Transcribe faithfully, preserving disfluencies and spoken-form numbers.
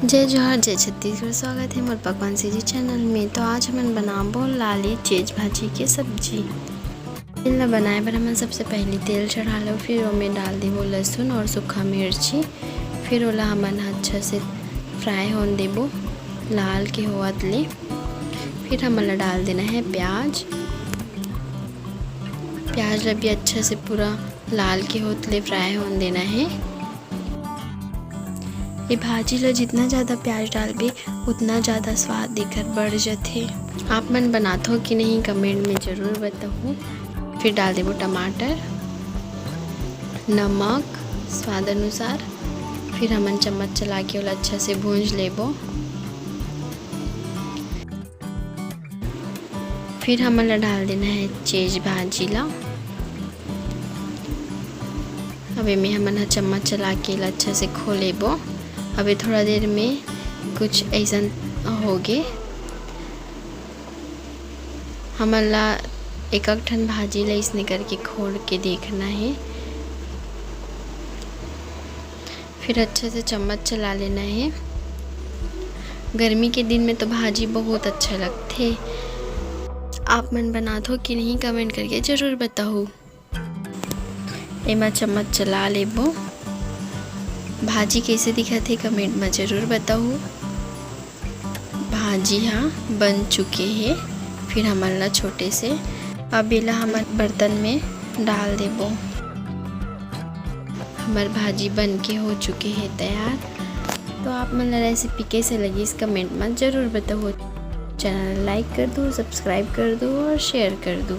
जय जोहार, जय छत्तीसगढ़। स्वागत हे मोर पकवान सीजी चैनल में। तो आज हमन बनाबो लाली चेज भाजी के सब्जी। तेल ला बनाए बर हमन सबसे पहले तेल चढ़ा लो, फिर ओमे डाल देबो लहसुन और सूखा मिर्ची। फिर ओला हमन ह अच्छा से फ्राई होन देबो, लाल के होवत ले। फिर हमन ला डाल देना है प्याज। प्याज ला भी अच्छा से पूरा लाल के होत ले फ्राई होन देना है। ये भाजी ला जितना ज़्यादा प्याज डालबे, उतना ज़्यादा स्वाद एकर बढ़ जथे। आप मन बनाथो कि नहीं, कमेंट में ज़रूर बताहू। फिर डाल देबो टमाटर, नमक स्वाद अनुसार। फिर हमन चम्मच चला के ओला अच्छा से भूंज लेबो। फिर हमन ला डाल देना है चेज भाजी ला। अब एमे हमन ह चम्मच चला के एला अच्छा से खो लेबो। अब ये थोड़ा देर में कुछ ऐसन होगे, हमन ला एक एक ठन भाजी ला इसने करके खोल के देखना है। फिर अच्छे से चम्मच चला लेना है। गर्मी के दिन में तो भाजी बहुत अच्छा लगथे। आप मन बनाथो कि नहीं, कमेंट करके जरूर बताहू। एमा चम्मच चला लेबो। भाजी कैसे दिखत हे, कमेंट में जरूर बताहू। भाजी हा बन चुके हे। फिर हमन ला छोटे से, अब एला हमन बर्तन में डाल देबो। हमर भाजी बन के हो चुके हे तैयार। तो आप मन ला रेसिपी कैसे लगिस, कमेंट में जरूर बताहू। चैनल लाइक कर दू, सब्सक्राइब कर दू और शेयर कर दू।